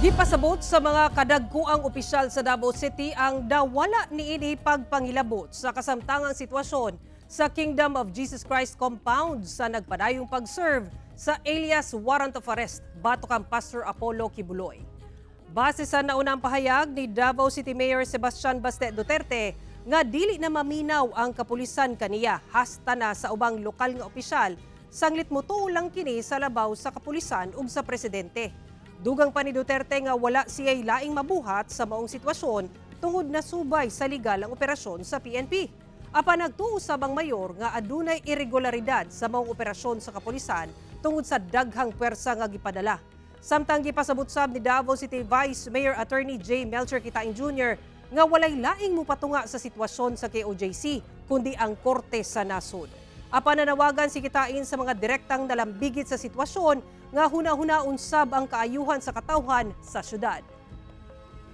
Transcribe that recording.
Gipasabot sa mga kadagkuang opisyal sa Davao City ang dawala niini pagpangilabot sa kasamtangang sitwasyon sa Kingdom of Jesus Christ compound sa nagpadayong pag-serve sa alias warrant of arrest batok kang Pastor Apollo Quiboloy. Base sa naunang pahayag ni Davao City Mayor Sebastian Baste Duterte nga dili na maminaw ang kapulisan kaniya hasta na sa ubang lokal nga opisyal, sanglit motuo lang kini sa labaw sa kapulisan ug sa presidente. Dugang pa ni Duterte nga wala siya'y laing mabuhat sa maong sitwasyon tungod na subay sa legal ang operasyon sa PNP. Apan nagtuo sab ang mayor nga adunay irregularidad sa maong operasyon sa kapulisan tungod sa daghang pwersa nga gipadala. Samtang gipasabot sab ni Davao City Vice Mayor Attorney J. Melcher Quitain Jr. nga walay laing mupatunga sa sitwasyon sa KOJC kundi ang korte sa nasod. Apan nanawagan si Quitain sa mga direktang nalambigit sa sitwasyon nga huna-hunaon sab ang kaayuhan sa katawhan sa syudad.